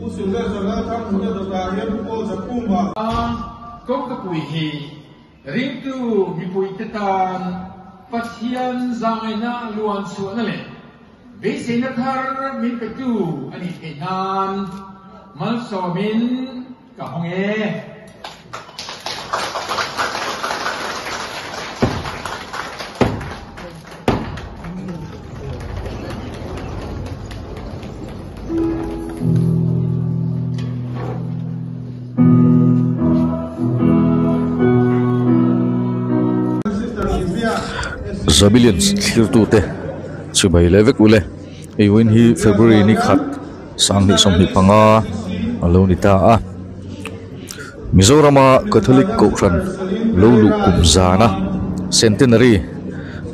Pu Sylvester Lalthangmuna dawtah hian Pu Paul Zakhuma. Kawngkapui hi ringtu mipuite tan Pathian zahngaihna luan chhuahna leh beiseina thar min petu a nih theih nan malsawmin ka hawng e. Zabilians thlirtute chibai leh vek ule hei vawiin hi February ni khat sanghnih 25 a lo ni ta a Mizorama Catholic Kohhran lo luh kum zana Centenary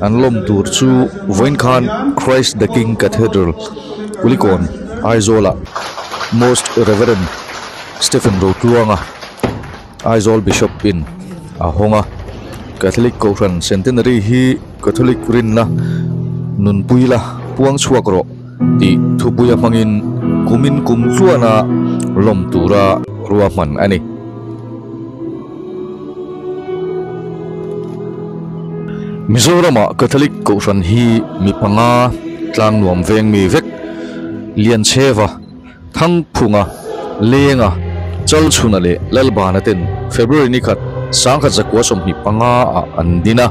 an lawm tur chu vawiin khan Christ the King Cathedral Kulikawn Aizawlah Most Reverend Stephen Rotluanga Aizawl Bishop in a hawng a Catholic Kohhran Centenary hi Catholic rinna nunpui la puang chhuak rawh. Tih thupuia hmangin kumin kum tluana lawm tura ruahman a ni. Mizorama Catholic Kohhran hi mi panga tlang nuam veng mi vek, Lianchheva, Thangphunga, Lenga, Chalchhuna leh Lalbana ten February ni khat 1925 ah an din a.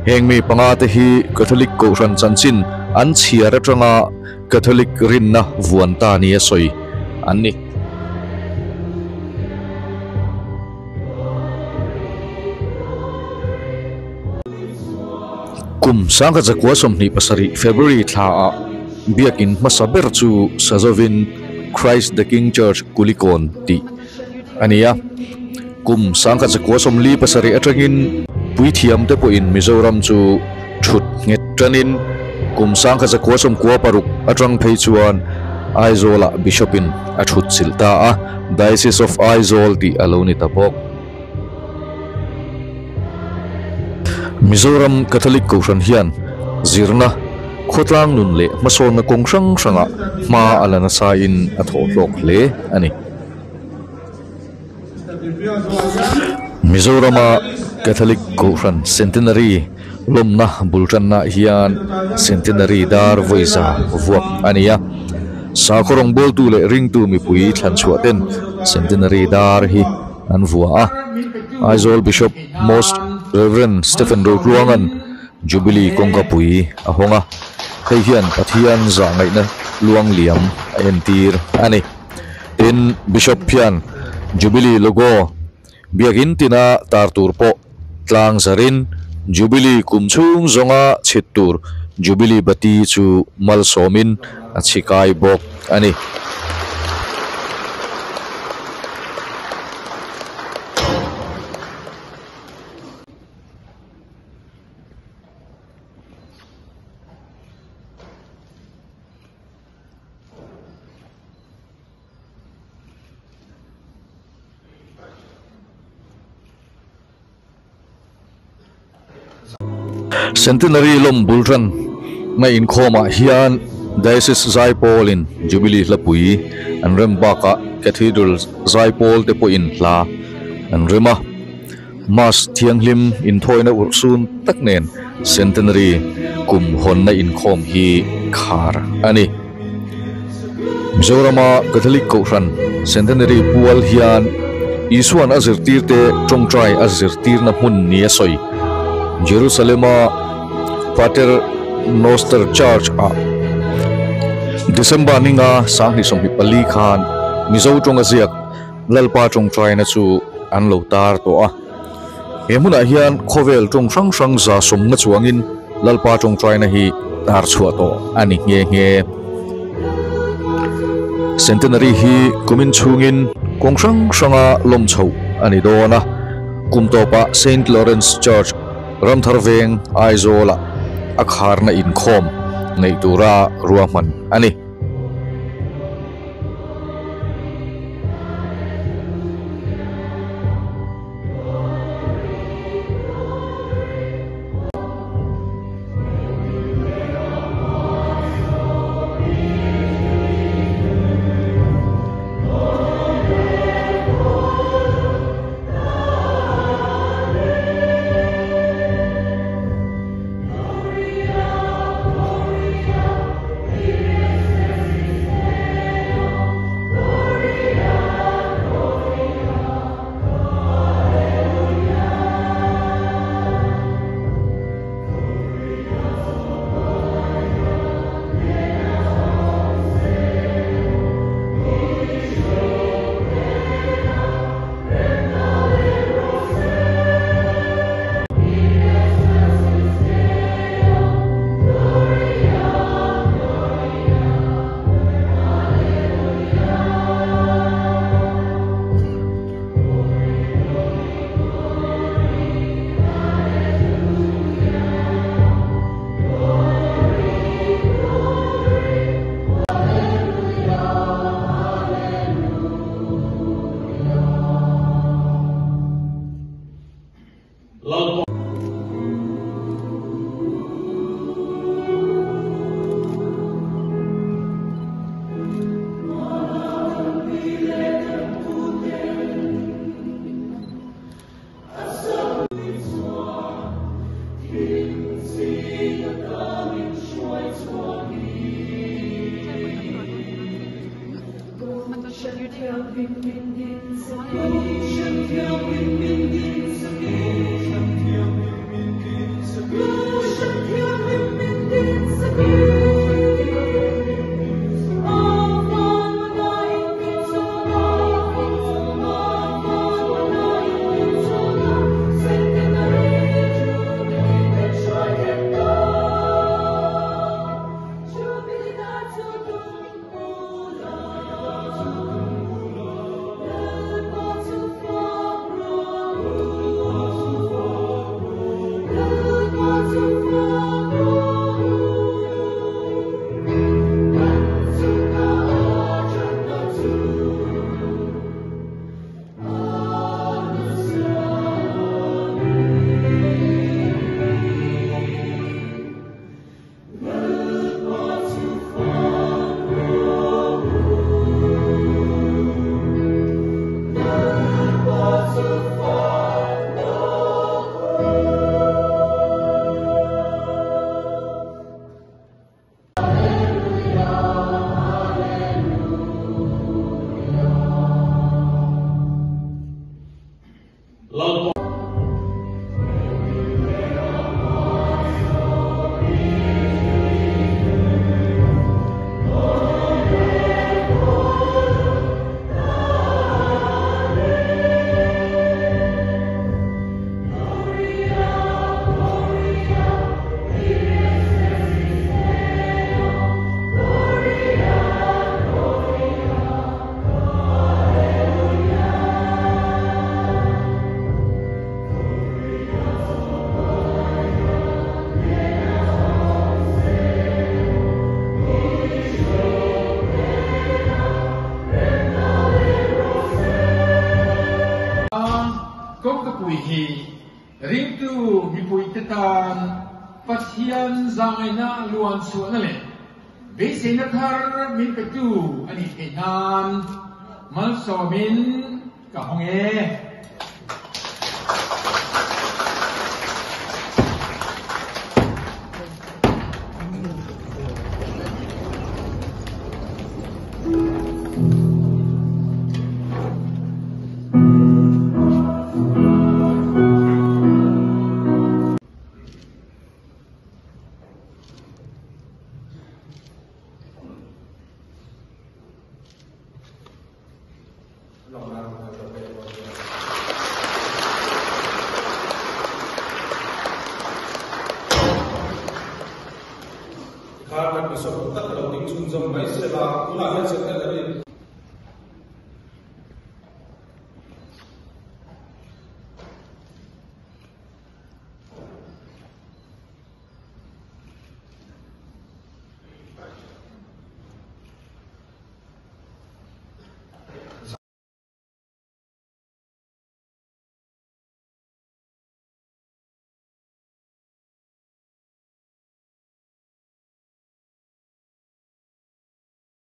Heng mi panga te hi Catholic Kohhran chanchin an chhiar atanga Catholic rinna vuan ta nia sawi an ni. Kum 1927 February thla ah biakin hmasa ber chu Sazovin Christ the King Church Kulikawn tih a ni a. Kum 1947 atangin puithiam te pawhin Mizoram chu thut nghet tanin kum 1996 atang phei chuan Aizawlah Bishop in a thut chilh ta a, Diocese of Aizawl tih a lo ni ta bawk. Mizoram Catholic Kohhran hian zirna, khawtlang nun leh hmasawnna kawng hrang hrangah hma a la nasa in a thawh hlawk hle a ni. Mizorama Catholic Kohhran Centenary lawmna bul tanna hian Centenary dar vawiza vuak a ni a. Sakhaw rawngbawltu leh ringtu mipui thlan chhuah ten Centenary dar hi an vua a. Aizawl Bishop Most Rev Stephen Rotluanga'n Jubilee kawngkapui a hawng a. Hei hian Pathian zahngaihna luangliam a entir a ni. Tin, Bishop hian Jubilee logo biakin tina tar tur pawh tlang zarin Jubilee kum chhung zawnga chhit tur Jubilee bati chu malsawmin a chhikai bawk a ni. Centenary lawm bul tan na inkhawmah hian Diocese Zaipawlin Jubilee hlapui an rem bakah Cathedral Zaipawl te pawhin hla an rem a. Mass thianghlim inthawina urhsun tak nen Centenary kum hawnna inkhawm hi khar a ni. Mizorama Catholic Kohhran Centenary pual hian Isuan a zirtirte tawngtai a zirtirna hmun ni a sawi. Jerusalem-a Pater Noster Church-ah December ninga 2024 khan Mizo tawnga ziak Lalpa tawngtaina chu an lo tar tawh a. He hmunah hian khawvel tawng hrang hrang za sawmna chuangin Lalpa tawngtaina hi tar chhuah tawh a ni nghe nghe. Centenary hi kumin chhungin kawng hrang hranga lawm chhoh a ni dawn a. Kum tawpah Saint Lawrence Church Ramthar Veng Aizawlah a kharna inkhawm neih tura ruahman a ni. Kawngkapui hi ringtu mipuite tan Pathian zahngaihna luan chhuahna leh beiseina thar min petu a nih theih nan malsawmin ka hawng e. Khan kan mi sawm tak lo ding chhunzawm mai se la, tunah hian.